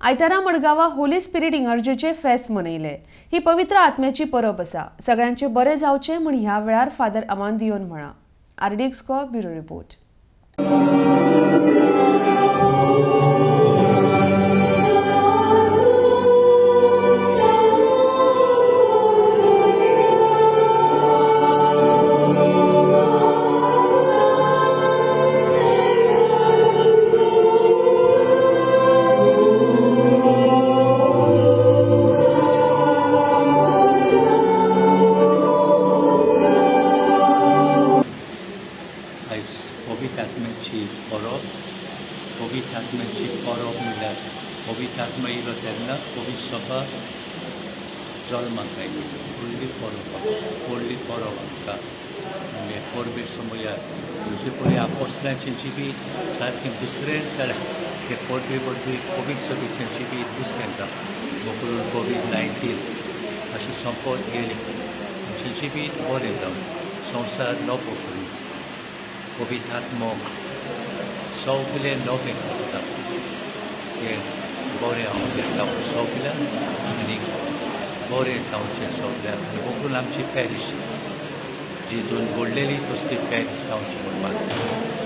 आयतारा मडगांवां होली स्पिरीट इगर्जेचे फेस्त मनयले. ही पवित्र आत्म्याची परब आसा. सगळ्यांचे बरें जावचें म्हूण ह्या वेळार फादर अमांदियोन म्हळां. आरडीएक्स को ब्युरो रिपोर्ट. आयज पवित्र आत्म्याची परब. पवित्र आत्म्याची परब म्हणल्यार पवित्र आत्मा येयलो तेन्ना पवित्र सभा जल्माक आयली. व्हडली परब, व्हडली परब आमकां. म्हणजे परबे समयार जशें पळय आपोसलाचें जिवीत सारकें दुसरेंच जाल्यार ते परबे वरवीं पवित्र सभेचें जिवीत दुसरें जावं. मोकळून कोवीड 19 अशें सोंपत गेलें. आमचें जिवीत बरें जावं, संवसार नवो करूं. पवित्र आत्मो सगलें नवें करता. तें बरें हांव जावं सगल्यांक आनी बरें जावचें सगल्यांक आनी व्हंकल आमची पॅरीश जितून घडलेली तसली पॅरीश जावची म्हूण मागता.